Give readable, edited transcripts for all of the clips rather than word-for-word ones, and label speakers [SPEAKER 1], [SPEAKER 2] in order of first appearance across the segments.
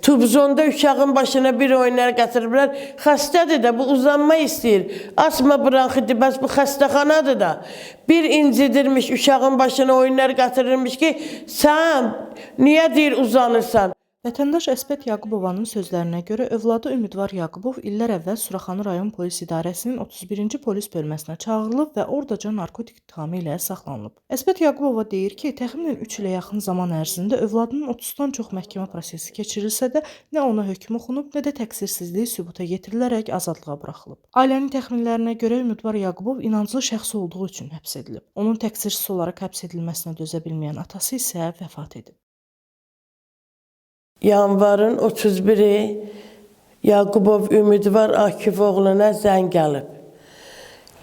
[SPEAKER 1] Tubzonda uşağın başına bir oyunlar gətiriblər. Xəstədir də, bu uzanma istəyir. Asma bronxiti, bəs bu xəstəxanadır da. Bir incidirmiş uşağın başına oyunlar gətirirmiş ki, sən niyə deyir uzanırsan?
[SPEAKER 2] Vətəndaş Əsbət Yaqubovanın sözlərinə görə övladı Ümidvar Yaqubov illər əvvəl Suraxanı rayon polis idarəsinin 31-ci polis bölməsinə çağırılıb və ordaca narkotik ittihamı ilə saxlanılıb. Əsbət Yaqubova deyir ki, təxminən 3 ilə yaxın zaman ərzində övladının 30-dan çox məhkəmə prosesi keçirilsə də, nə ona hökm oxunub, nə də təqsirsizliyi sübuta yetirilərək azadlığa buraxılıb. Ailənin təxminlərinə görə Ümidvar Yaqubov inanclı şəxs olduğu üçün həbs edilib. Onun təqsirsiz olaraq həbs edilməsinə dözə bilməyən atası isə vəfat edib.
[SPEAKER 1] Yanvarın 31-i Yaqubov Ümidvar Akifoğluna zəng gəlib.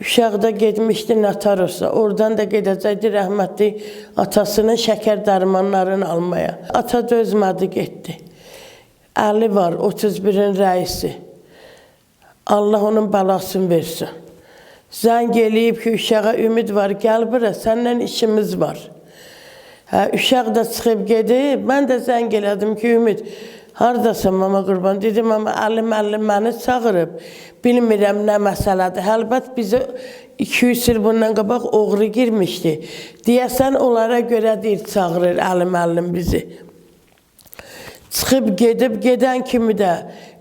[SPEAKER 1] Uşaq da getmişdi notariusa. Oradan da gedəcəkdi rəhmətli atasının şəkər dərmanlarını almaya. Ata dözmədi, getdi. Əli var, 31-in rəisi. Allah onun bəlasını versin. Zəng eləyib ki, uşağa ümid var, gəl bura, səndən işimiz var. Hə, uşaq da çıxıb gedib, mən də zəng elədim ki, Ümid, hardasan mama qurban? Dedim, amma Əli müəllim məni çağırıb. Bilmirəm nə məsələdir. Həlbət bizə 2-3 il bundan qabaq oğru girmişdi. Deyəsən onlara görə deyir, çağırır Əli müəllim bizi. Çıxıb gedib, gedən kimi də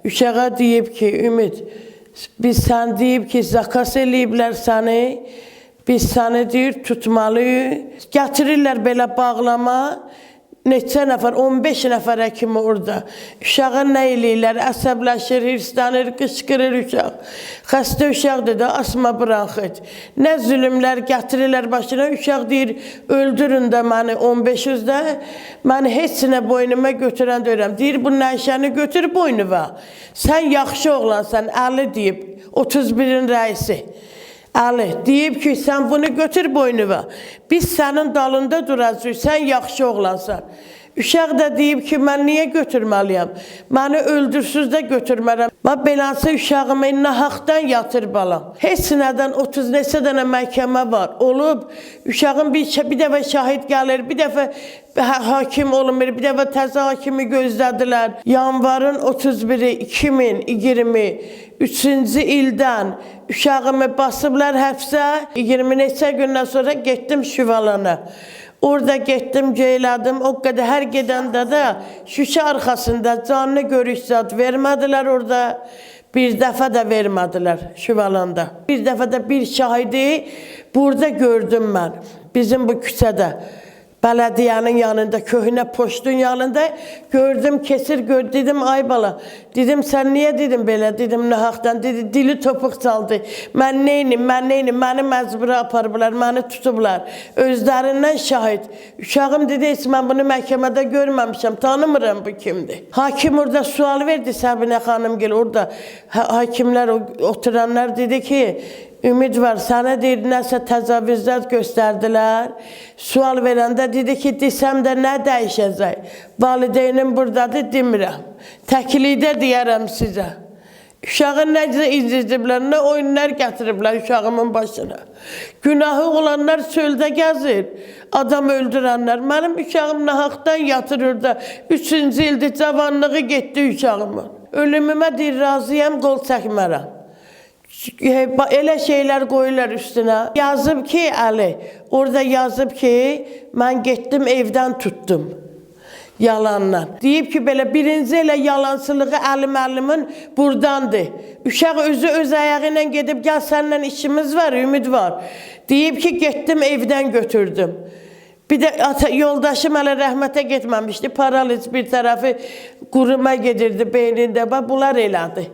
[SPEAKER 1] uşağa deyib ki, Ümid, biz sən deyib ki, zakas eləyiblər səni, biz səni deyir, tutmalıyıq. Gətirirlər belə bağlama, neçə nəfər, 15 nəfərə kimi orada. Uşağa nə eləyirlər? Əsəbləşir, hirslənir, qışqırır uşaq. Xəstə uşaqdır da, asma bronxit. Nə zülmlər gətirirlər başına, uşaq deyir, öldürün də məni 1500-də, məni heç nə boynuma götürən deyirəm. Deyir, bu nəşəni götür boynuma. Sən yaxşı oğlansan, Əli deyib, 31-in rəisi. Əli deyib ki, sən bunu götür boynuma. Biz sənin dalında duracağıq, sən yaxşı oğlansan. Uşaq da deyib ki, mən niyə götürməliyəm? Məni öldürsüz də götürmərəm. Bax, beləsə uşağımı nahaqdan yatır balam. Heç nədən 30 neçə dənə məhkəmə var. Olub, uşağın bir dəfə şahid gəlir, bir dəfə hakim olunmur, bir dəfə təzə hakimi gözlədilər. Yanvarın 31-i 2023-cü ildən uşağımı basıblar həbsə. 20 neçə gündən sonra getdim Şüvalana. Orada getdim, geylədim. O qədər hər gedəndə də şüşə arxasında canlı görüş zad vermədilər orada. Bir dəfə də vermədilər Şüvalanda. Bir dəfə də bir şahidi burada gördüm mən. Bizim bu küçədə. Bələdiyyənin yanında, köhnə poçtun yanında gördüm, kesir, dedim, ay bala, dedim, sən niyə dedim belə, dedim, nahaqdan, dedi, dili topuq çaldı. Mən neynim, mən neynim, məni məcbura aparıblar, məni tutublar. Özlərindən şahid. Uşağım dedi, heç mən bunu məhkəmədə görməmişəm, tanımıram bu kimdir. Hakim orada sual verdi, Səbinə xanım gəl, orada hakimlər, oturanlar dedi ki, Ümid var, sənə deyir, nəsə təcavüzlər göstərdilər. Sual verəndə dedi ki, desəm də nə dəyişəcək? Valideynim buradadır, demirəm. Təklikdə deyərəm sizə. Uşağı necə incidiblər, nə oyunlar gətiriblər uşağımın başına. Günahı olanlar çöldə gəzir, adam öldürənlər. Mənim uşağım nahaqdan yatır orada. 3-cü ildir, cavanlığı getdi uşağımın. Ölümümə deyir, razıyam, qol çəkmərəm. Elə şeylər qoyurlar üstünə. Yazıb ki, Əli, orada yazıb ki, mən getdim evdən tutdum. Yalanla. Deyib ki, belə birinci elə yalancılığı Əli müəllimin burdandır. Uşaq özü öz ayağı ilə gedib, gəl səninlə işimiz var, ümid var. Deyib ki, getdim evdən götürdüm. Bir də yoldaşım hələ rəhmətə getməmişdi. Paraliz bir tərəfi quruma gedirdi beynində. Bax, bunlar elədi.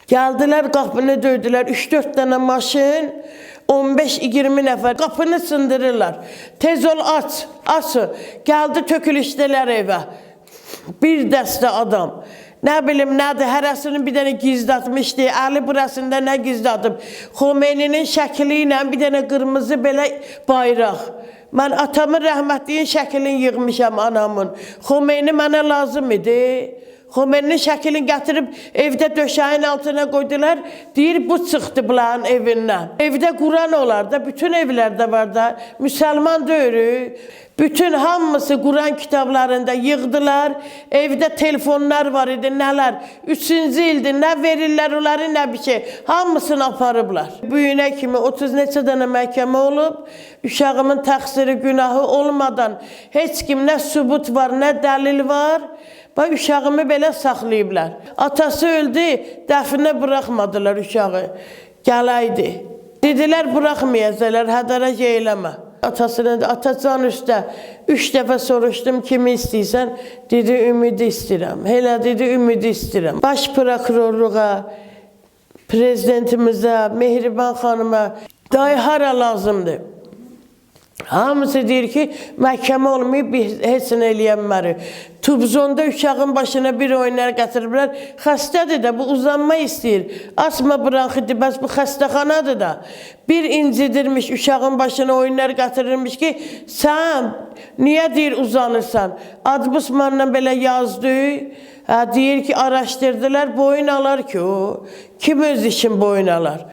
[SPEAKER 1] Gəldilər, qapını döydülər. 3-4 dənə maşın, 15-20 nəfər qapını sındırırlar. Tez ol, aç, aç. Gəldi, tökülüşdülər evə. Bir dəstə adam. Nə bilim, nədir, hərəsinin bir dənə gizlətmişdi. Əli burasında nə gizlədib? Xomeyninin şəkli ilə bir dənə qırmızı belə bayraq. Mən atamın rəhmətliyin şəklini yığmışam anamın. Xomeyni mənə lazım idi. Xomeynin şəklini gətirib evdə döşəyin altına qoydular. Deyir bu çıxdı bunların evindən. Evdə Quran olar da, bütün evlərdə var da. Müsəlman deyil. Bütün hamısı Quran kitablarında yığdılar. Evdə telefonlar var idi, nələr. Üçüncü ildir, nə verirlər onları, nə bir şey. Hamısını aparıblar. Bu günə kimi 30 neçə dənə məhkəmə olub. Uşağımın təqsiri, günahı olmadan heç kim nə sübut var, nə dəlil var. Bax uşağımı belə saxlayıblar. Atası öldü, dəfinə buraxmadılar uşağı. Gələydi. Dedilər buraxmayacaqlar, hədərə eləmə. Atasına da, atacan üstə 3 dəfə soruşdum kimi istəyirsən? Dedi Ümidi istəyirəm. Elə dedi Ümidi istəyirəm. Baş prokurorluğa, prezidentimizə, Mehriban xanıma dayı hara lazımdır? Hamısı deyir ki, məhkəmə olmayıb, biz heç nə eləyə bilmərik. Tubzonda uşağın başına bir oyunlar gətiriblər. Xəstədir də, bu uzanma istəyir. Asma bronxiti, bəs bu xəstəxanadır da. Bir incidirmiş, uşağın başına oyunlar gətirirmiş ki, sən niyə deyir uzanırsan? Adbusmanla belə yazdı. Hə, deyir ki, araşdırdılar, boyun alar ki o. Kim öz işin boyun alar?